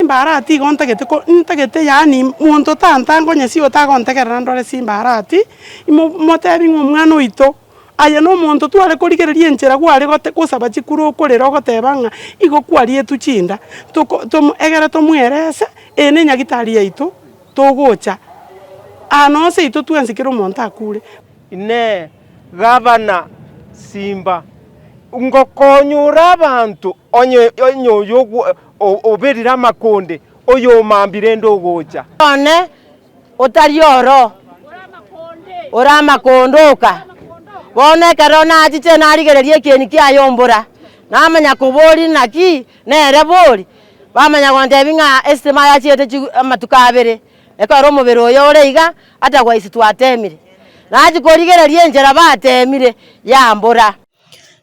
Simba Arati igo ntagete ko ntagete yaani monto tantanga onye si otagontegerera ndore Simba Arati, imo motebi ng'a omwana oito, aye na omonto tware korigereria enchera gware gote gosaba chikura okorera ogoteba ng'a igo kwarietwe chinda, toko tomo egere tomoerese, eye na enyagitari yaito togocha, aa noo seito twensi kera omonto akure. Inee! Gavana Simba, ngokonyore abanto onye onye oyo oberire amakonde, oyomambia rende ogocha? One otari oro, ore amakonde oka. Bono ekero nachiche narigereria ekieni kiaye ombora, namanya koboria naki nere bori, bamanya gontebia ng'a esitima yachiete chigu amatuko abere, ekero omobere oyo ore iga, otherwise twatemire. Nachia korigereria enchera batemire, yambora.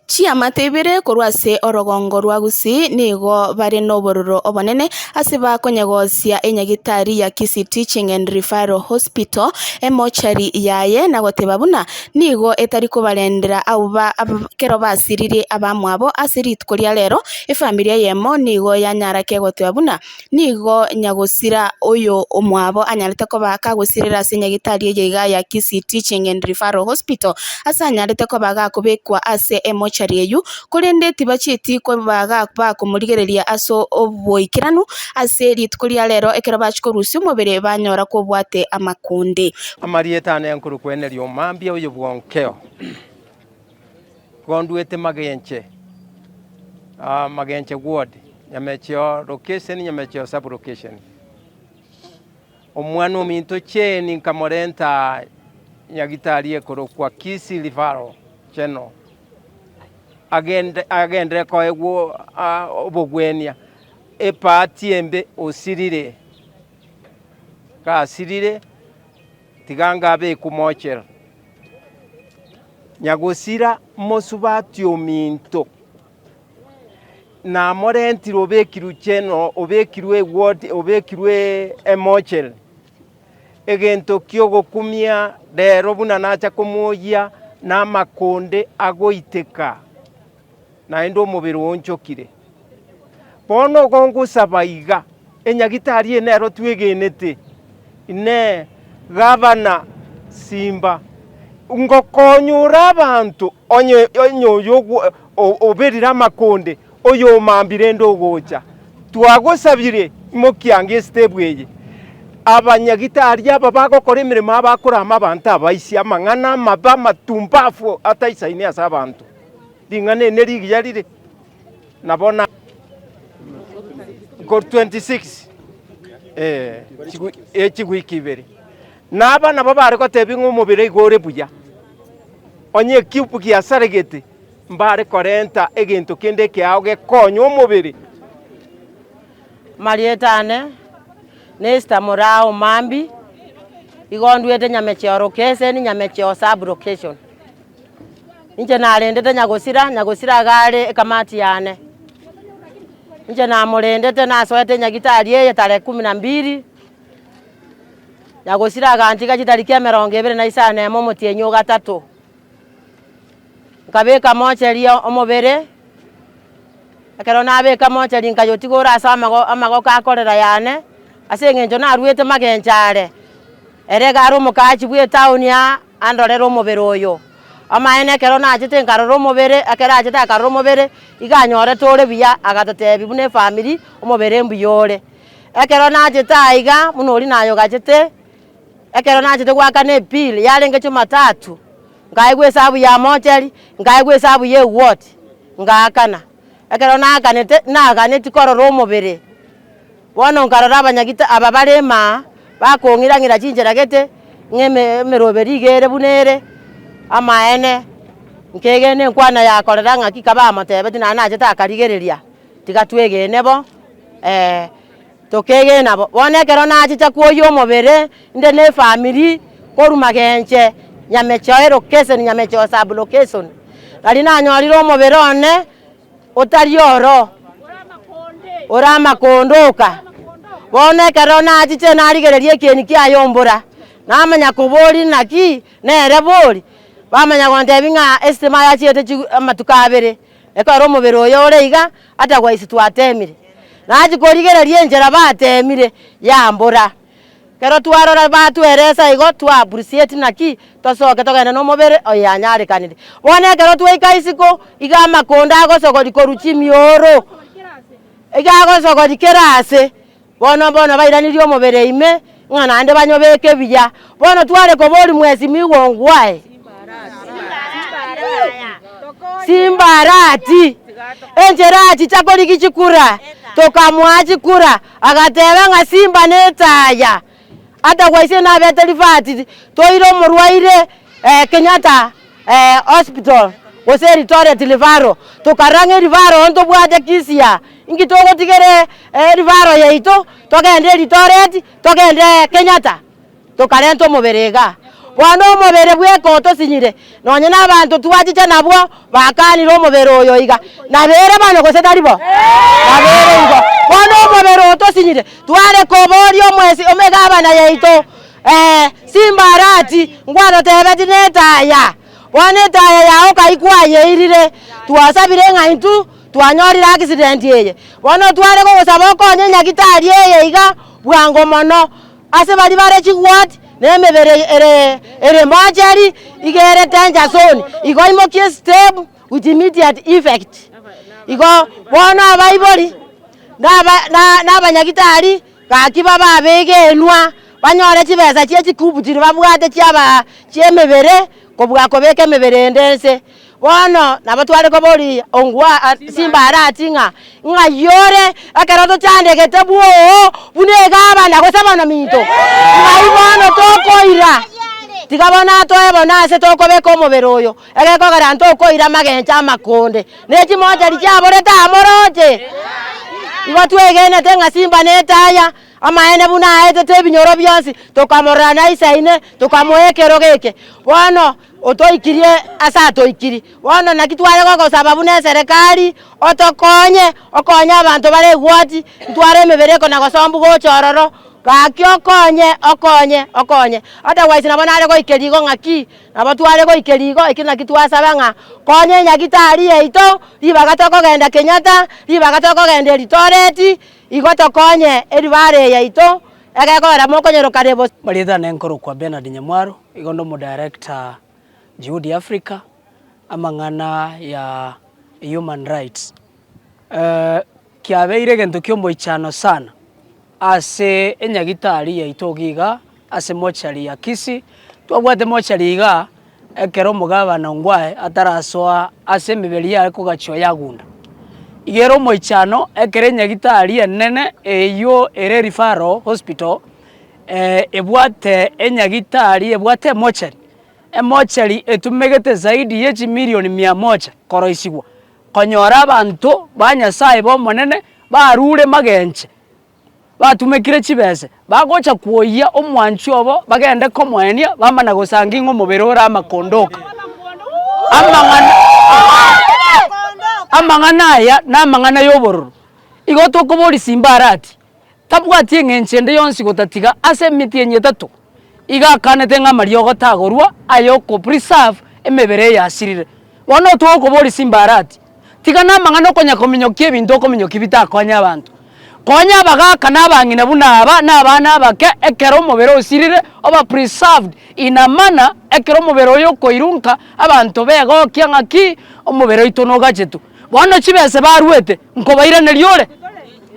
Chiamate ibere korwa ase orogongo rwa Gusii nigo bare nobororo obonene ase bakonyegosia enyagitari ya Kisii Teaching and Referral Hospital emochari yaye na goteba buna nigo etari kobarendera abwo ba kero basiririe abamwabo ase rituko ria rero efamiri eyemo nigo yanyara kegoteba buna Nigo nyagosira oyo omwabo anyarete koba kagosirera ase nyagitari eye iga ya Kisii Teaching and Referral Hospital, ase anyarete koba gakobekwa ase emochari eyio, korende tibachieti koba bakomorigereria ase oboikeranu ase rituko ria rero ekero bachia korusia omobere banyora kobwate amakonde. Amarieta ane nkorokweneria omambia oyo bwonkeo, gondwete magenche. Magenche ward, Nyamecheo location, Nyamecheo sub location. Omwana ominto Jane nkamorenta nyagitari ekorokwa Kisii Referral General, agende agendere koegwa obogwenia, ebahati embe osirire, gasirire tiga ngabekwe mochera. Nyagosira mosubati ominto, namorentire obekirwe cheno, obekirwe eward, obekirwe emocheri, egento kiogokumia rero buna nacha komoyia na amakonde agoiteka, naende omobere oonchokire. Bono igo ngosaba iga, enyagitari eye nero twegenete, Inee, gavana Simba, ngokonyore abanto onye onye oyo oberire amakonde, oyomambia rende ogocha? Twagosabire imokia estepu eye. Abanyagitari aba bagokora emeremo abakorama abanto abaisia amang'ana amabe amatumbafu ataisaini ase abanto. Ring'ana eri nerigiya rire. Nabo na 26 eh, chiwiki ibere. Na aba nabo bare gotebia ng'a omobere igo ore buya, onye ekiupu giasaregete, mbare korenta egento kende ekeao gekonye omobere. Marieta ane Nesta Moraa Omambi, igo ndwete Nyamecheo location, Nyamecheo sub location. Inche narendete nyagosira, nyagosira iga are ekamati yane. Inche namorendete nasoete nyagitari eye tarehe kumi na mbili, nyagosira agantiga chitariki emerongo ebere na isano na emo omotienyi o gatato. Nkabeka mocheri omobere, ekero nabeka mocheri nkayotiga ore ase amago amagoko akorera yane, ase eng'encho naruete magencho are, ere iga are omokaachi bwa etown aa. Andorere omobere oyo. Amaene ekero nachete nkarora omobere, ekero achete akarora omobere, iga anyorete ore buya, agatotebia buna efamiri, omobere mbuya ore. Ekero nachete aiga, buna oria nayogachete, ekero nachete goakana ebill yarenge jumatatu, nkaegwa esabu ya mochari, nkaegwa esabu ya eward, ngaakana. Ekero naakanete, naganeti korora omobere. Bono nkarora abanyagita aba bare maa, bakong'ira-ng'ira chinchera gete, ng'a eme emeroberi iga ere buna ere, amaene, nkegena enkwana yakorera ng'aki kabamotebeti naende nachete akarigereria, tiga twegene bo, tokegena bo. Bono ekero nachicha kwoyia omobere, inde na efamiri, korwa magenche, Nyamecheo elocation, Nyamecheo sub location, nari nanyorire omobere one. Otari oro, ore amakonde oka. Bono ekero nachiche narigereria ekieni kiaye ombora, namanya koboria naki nere bori, bamanya gontebia ng'a esitima yachiete chigu amatuko abere, ekero omobere oyo ore iga, otherwise twatemire. Nachia korigereria enchera batemire, yambora. Ekero twarora batweresa igo, twa appreciate naki, tosoke togende na omobere oyo yanyarekanire. Bono ekero twaika isiko, iga amakondo agosogoria korwa chimioro, iga agosogoria kera ase, bono bono bairanirie omobere ime, ng'a naende banyobeke buya. Bono tware koboria mheshimiwa Ongwae, Simbarati, enchera achicha korigia chikura, tokamoa chikura, agateba ng'a Simba netaya, otherwise nabete referred toire omorwaire Kenyatta hospital gose Eldoret referral, tokarora ng'a ereferral ntobwate Kisii aa, inki togotigera ereferral yaito togende Eldoret, togende Kenyatta. Tokarenta omobere igaa. Bono omobere bweka otosinyire, nonye nabanto twachicha nabwo bakanire omobere oyo iga. Nabere bono gose tari bo? Nabere igo. Bono omobere otosinyire, tware koboria omwesi omegabana yaito, Simba Arati, ngwatotebeti netaya. Bono etaya yao kai kwayeirire? Twasabire ng'a intwe twanyorire accident eye. Bono tware kogosaba okonye nyagitari eye iga bwango mono. Ase baria bare chigwati, na emebere ere ere mocheri iga ere danger zone, igo imokia estep with immediate effect. Igo bono abaibori na aba na na abanyagitari gaki babe abegenwa, banyore chibesa chia chikubu chiria babwate chiaba chia emebere kobua kobeka emebere ende nse. Bono nabo tware koboria ongwa Simba Arati ng'a ng'ai ore ekero tochandegete bwoo buna egabana gose bono minto? Ng'ai bono tokoira? Tiga bono atoe bono ase tokobeka omobere oyo, egekogera ntokoira amagencho amakonde, ne chimochari chiaborete aa moroche. Igo twegenete ng'a Simba netaya, amaene buna aetete ebinyoro bionsi, tokamorora naisaine, tokamoa ekerogo eke. Bono. Otoikirie ase atoikiri. Bono naki tware gogosaba buna eserekari, otokonye, okonye abanto bare egwati, ntware emebere eko na gosombu gocha ororo, gaki okonye, okonye, okonye. Otherwise nabo nare goikeria igo ng'aki, nabo tware goikeria igo ekio naki twasaba ng'a konya enyagitari yaito, ribaga tokogenda Kenyatta, ribaga tokogenda Eldoret, igo tokonye eribare eye yaito, egekogera mokonyorokana bosa. Marieta ane nkorokwa Bernard Nyamwaro. Igo nde omodirector Juhudi Africa, amang'ana ya human rights. Kiabeire egento kia omoichano sana ase enyagitari yaito iga iga ase mochari ya Kisii, twabwate mochari igaa ekero omogabana Ongwae atarasoa ase emebere yaye kogachwa yagunda. Iga ere omoichano ekero enyagitari enene eywo ere referral hospital. Ebwate enyagitari ebwate emochari, emochari etumegete zaidi ye chimilioni mia moja koroisigwa, konyora abanto ba Nyasaye ba Omonene barure magenche, batumekire chibese, bagocha kwoyia omwanchi obo bagende komoenia bamana gosangi ng'a omobere ore amakondoka. Amang'ana amang'ana aya namang'ana ya obororo. Igo tokoboria Simba Arati. Tabwati engencho ende yonsi gotatiga ase emetienyi etato, iga akanete ng'a amariogo tagorwa aye oko preserve emebere eyasirire. Bono togokoboria Simbarati, tiga namang'ana okonya kominyokia ebinto okominyokia bitakonye abanto. Konya abagaka na abang'ina buna aba na abana abake ekero omobere osirire oba preserved in a manner ekero omobere oyo okoirunka abanto begokia ng'aki omobere oito nogachetwe. Bono chibese barwete nkobairaneria ore?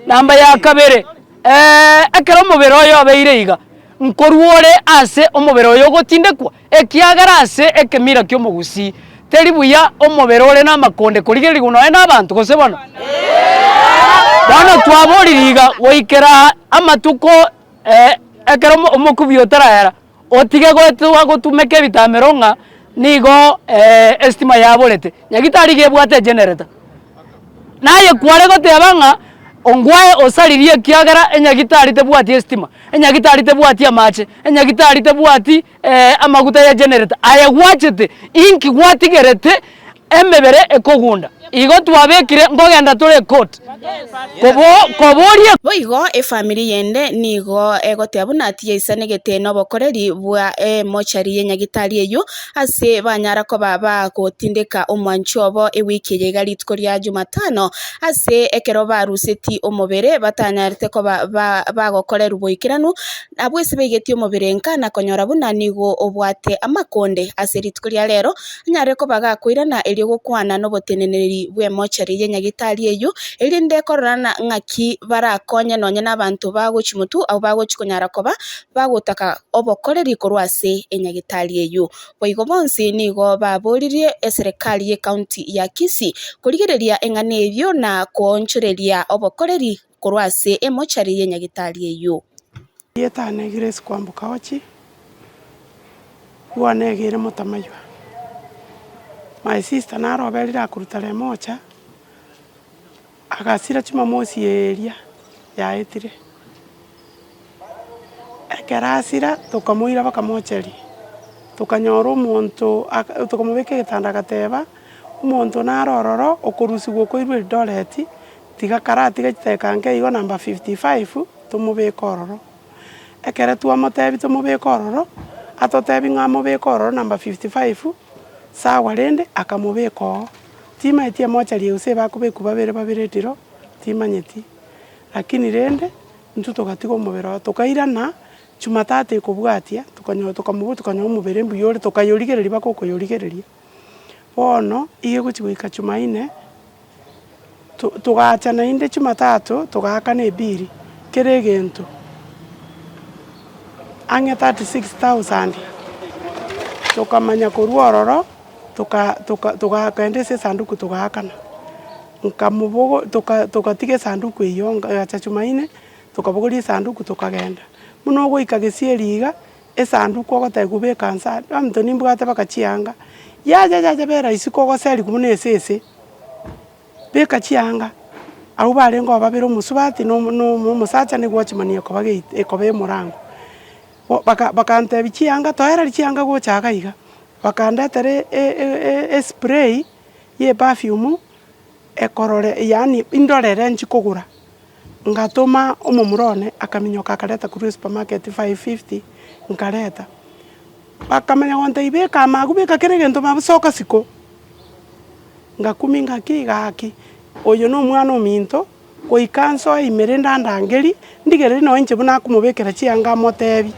Namba ya kabere, ekero omobere oyo obeire iga, nkorwa ore ase omobere oyo ogotindekwa, ekiagera ase ekemira ki'omogusii teri buya omobere ore namakonde korigererigwa nonya nabanto, gose bono? Bono twaborire iga goikera amatuko ekero omokubi otarayara, otige goetwa gotumeka ebitamero ng'a nigo esitima yaborete, nyagitari iga ebwate egenerator. Naye kware goteba ng'a ongwae osaririe ekiagera enyagitari tebwati esitima, enyagitari tebwati amache, enyagitari tebwati amaguta ya generator, aye gwachete inki gwatigerete emebere ekogunda. Igo twabekire nkogenda tore ecourt kobo koboria. Boigo efamiri yende nigo egoteba buna tiyaisanegete nobokoreri bwa emochari y'enyagitari eyio ase banyara koba bagotindeka omwanchi obo ewiki eye iga rituko ria Jumatano ase ekero baruseti omobere batanyarete koba bagokorerwa boikeranu abwo ase baigetie omobere nka na konyora buna nigo obwate amakonde ase rituko ria rero anyare koba gakoirana erio gokwana noboteneneri bw'emochari y'enyagitari eyio, erinde kororana ng'aki barakonye nonye nabanto bagochia motwe abwo bagochia konyara koba bagotaka obokoreri korwa ase enyagitari eyio. Boigo bonsi nigo baboririe eserekari y'ecounty ya Kisii korigereria eng'ana eyio na koonchoreria obokoreri korwa ase emochari y'enyagitari eyio. Rietane Grace Kwamboka Ochi, bwanegire motamaywa. My sister naro oberire akoruta remocha, agasira jumamosi eria yaetire. Ekero asira, tokamoira bakamocheria, tokanyora omonto aka tokamobeka egetanda agateba, omonto naro ororo okorusiwa okoirwa Eldoret, tiga karatiga chidakika nke igo number 55, tomobeke ororo. Ekere twamotebia tomobeke ororo, atotebie ng'a amobeke ororo number 55, sawa rende akamobeka oo. Timanyeti emochari eye gose ebakobekwa babere babere etiro, timanyeti. Lakini rende, intwe togatiga omobere oo, tokairana jumatatu ekobwatia, tokanyora tokamoboria tokanyora omobere mbuya ore, tokayorigereria mpaka okoyorigereria. Bono, iga egochi goika jumaine, to- togacha naende jumatatu, togaakana ebiri, kera egento, ang'e 36,000, tokamanya korwa ororo, toka toka togakenda ase esanduku togaakana. Nkamobogo toka tokatiga esanduku eywo ngacha jumaine, tokabogoria esanduku tokagenda. Buna ogoika gesieri iga, esanduku ogotebiwa beka nse aria, abanto nimbwate mpaka chianga, yaya yaya bera isiko ogoseriwa buna esese, beka chianga, abwo barenge oo babere omosubati na omo na omosacha na ewatchman ekoba gate ekoba emorango. Bo baka bakantebia chianga toereri chianga gocha iga iga, bakandetera e- e- espray. Ya eperfume ekorore yaani indorere nchi kogora, ngatoma omomura one akaminyoka akareta korwa esupermarket 550 nkareta. Bakamanya gontebia beka amagu beka kera egento mabu soka isiko, ngakumia ngaki gaki, oyo na omwana ominto, goika nsoe ime rende andangerie, ndigererie nonye inche buna akomobekera chianga amotebi.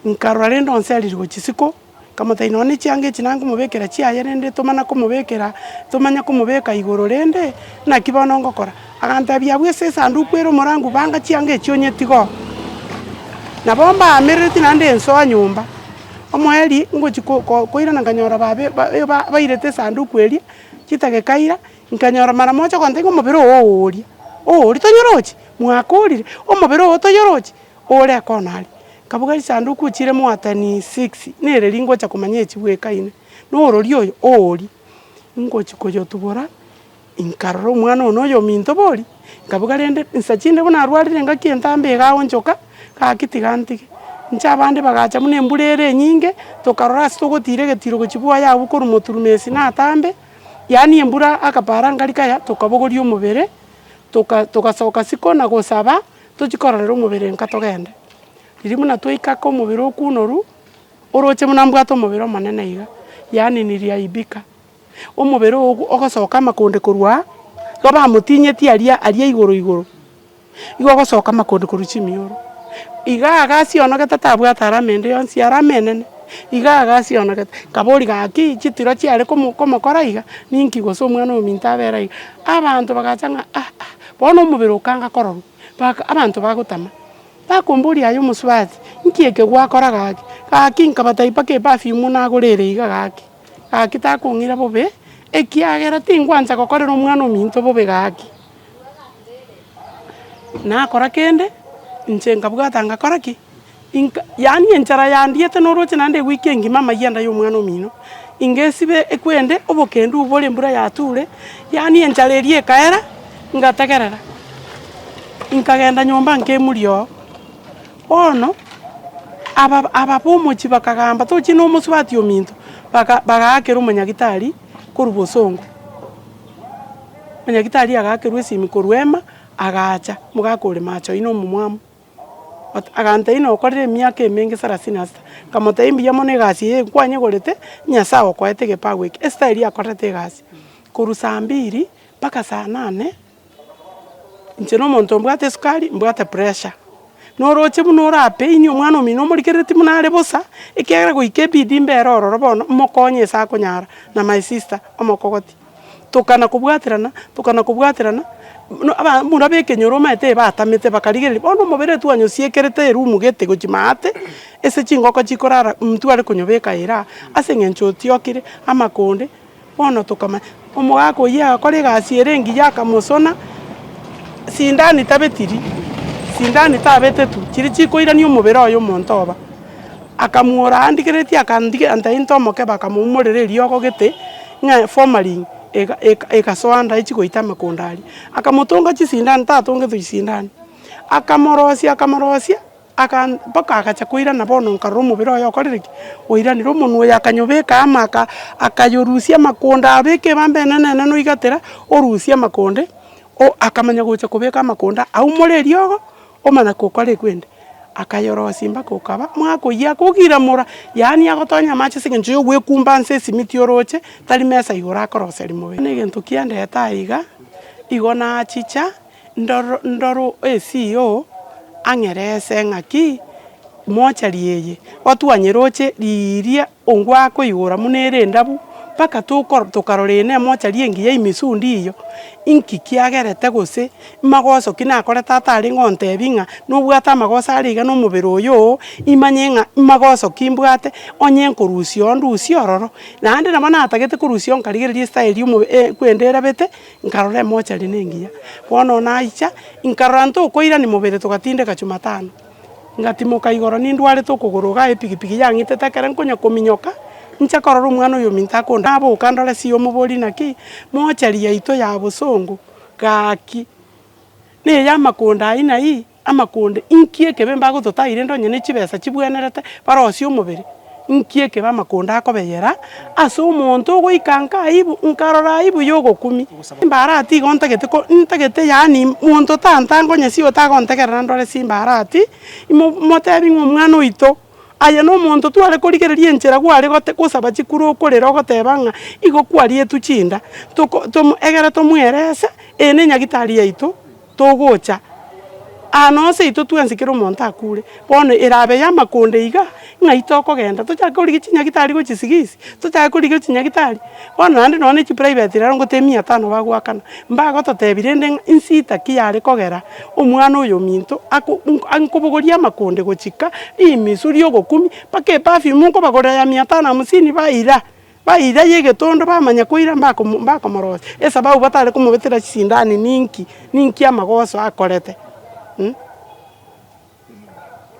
Nkarora rende onseriri gochia isiko. Nkamotebia, Nonya ne chianga echi nankomobekera chiaye rende tomana komobekera, tomanye komobeka igoro rende, naki bono ngokora? Agantebia, Abwo ase esanduku ere omorangu banga chianga echio onyetiga oo. Nabo mbaamerereti naende ensoa nyomba, omoerio ngochia ko- ko koirana nkanyora babe ba bairete esanduku eria, chitageka ira, nkanyora mara mocha gontebia ng'a omobere oo ooria, ooria tonyorochi? Mwakorire, omobere oo toyorochi? Ore ekona aria. Nkaboka risanduku chire mwatani six, nere ringocha komanya echi bwekaine, na orori oyo ooria, ngochi koyotubora, nkarora omwana one oyominto bori, nkaboka rende nsa chinde buna arwarire engaki entambe iga aonchoka, gaki tiga ntige. Inche abande bagacha buna embura ere enyinge, tokarora ase togotira egetiro gochia bwoye abwo korwa moturumesi na atambe, yaani embura akapara nkari kaya, tokabogoria omobere, toka togasoka isiko na gosaba. Tochie kororera omobere nka togende. Riria buna twaika ake omobere okunoru, oroche buna mbwate omobere omonene iga, yaani niliaibika. Omobere ogo ogosoka amakonde korwa aa, igo bamotinyetie aria aria igoro igoro, igo ogosoka amakonde korwa chimioro. Iga iga asionogete tabwate arama ende yonsi, arama enene, iga iga asionogete. Nkaboria gaki chitiro chiare komo komokora iga, ninki gose omwana ominto abere iga. Abanto bagacha ng'a ah ah. Bono omobere okanga kororwa, baka abanto bagotama, bakomboria aye omosubati, nki eke gwakora gaki? Gaki nkabatebia mpaka eperfume nagorere iga gaki, gaki takong'ira bobe, ekiagera tingwancha gokorera omwana ominto bobe gaki. Nakora kende, inche nkabwata ngakora ki? Inka yaani enchara yandiete noroche naende ewiki engima amayianda ya omwana omino, ingesibe ekwende obokendu bore embura yature, yaani enchara eria ekaera, ngategerera, nkagenda nyomba nkemuria oo. Bono, aba aba ba omochie bakagamba tochie na omosubati ominto, baka bagaakera omonyagitari korwa bosongo. Omonyagitari agakerwa esimi korwa ema, agacha, omogaka ore macho oino omomwamu. Ot agantebia nokorire emiaka emenge sarasini na sita, nkamotebia mbuya mono egasi eye nkwanyegorete, Nyasaye okoete egepago eke, esitari akorete egasi, korwa saa mbiri mpaka saa nane. Inche na omonto mbwate esukari, mbwate pressure, noroche buna orapeinie omwana omino omorigerereti buna are bosa, ekiagera goika ebidi mbere ororo bono mokonye ase akonyara na my sister omokogoti. Tokana kobwaterana, tokana kobwaterana, buna aba buna ba ekenyoro omanyete batamete bakarigereria, bono omobere twanyosiekerete eroom gete gochia maate, ase chingoko chikorara ntware konyobeka ira, ase eng'encho otiokire, amakonde. Bono tokamanya, omogaka oyio agakora egasi ere engiya akamosona, sindani tabetiri, sindani tabetetwe, chiria chikoirania omobere oye omonto oba. Akamwora andigereretie akandigia antebia into omokebe akamoumorera eriogo gete, ng'a formalin ega eka egasoa nda echi goita amakonda aria. Akamotonga chisindani tatongetwe chisindani, akamorosia akamorosia. Aka mpaka agacha koirana bono nkarora omobere oye okorire ki? Oiranire. Omonwa oyo akanyobeka amo aka akayorusia amakonda abeke ebamba enene enene oigatera, orusia amakonde, o akamanya gocha kobeka amakonda aumore eriogo, omanya gokora ekwende. Akayorosia mpaka okaba, mwakoyia akogiramora, yaani agotonya amache ase eng'encho ya ogwekumba nse esimiti oroche, tari mesa igoro akoroseria mobere. Bono egento kiandeta aiga, igo nachicha. Ndoro ndoro esio ang'erese ng'aki mochari eye, otwanyeroche riiria ongwakoigora buna ere endabu, mpaka tokoro tokarora eye nemochari engiya imisundi iyio, inki kiagerete gose magoso ki nakorete atarenge ontebia ng'a nobwate amagoso are iga na omobere oyo oo, imanye ng'a magoso ki mbwate, onye nkorusia oo ndusie ororo. Naende nabo natagete korusia oo nkarigereria estyle ya omobe kwende erabete. Nkarora emochari nengiya, bono naicha, nkarora ntokoirania mobere togatindeka jumatano. Ngatimoka igoro nindwarete okogoro igaa epikipiki yang'itete ekere nkonya kominyoka, nche korora omwana oyo ominto akonda naboka ndore siyo omobori naki, mochari yaito ya bosongo, gaki, na eye amakonda aywo nayi. Amakonde, inki ekebe mbagototaai rende onye ne chibesa chibwenerete barosie omobere? Inki ekebe amakonde akobeyera ase omonto ogoika nka aibu, nkarora aibu ya ogokumia? Simbarati igo ntagete ko ntagete yaani monto tantanga onye sigo tagontegerera ndore simbarati, imo motebi ng'a omwana oito, aye na omonto tware korigereria enchera gware gote gosaba chikura okorera ogoteba ng'a igo kwarietwe chinda, toko tomo egere tomoerese, eye ne enyagitari yaito. Togocha aa nonsi intwe twensi kera omonto akure, bono erabe y'amakonde iga, ng'ai tokogenda tochake korigia chinyagitari gochia sigisi, tochake korigia chinyagitari, bono naende nonye na echiprivate rero ngote emia tano bagoakana, mbagototebia rende ng'a insita ki yare kogera omwana oyo ominto ako nkobogoria amakonde gochika rimisu ria ogokumia, mpaka eperfume nkobagorera ya mia tano hamsini baira. Baira y'egetondo bamanya koira mbakomo mbakomorosia, esababu batare komobetera chisindani ninki, ninki amagoso akorete.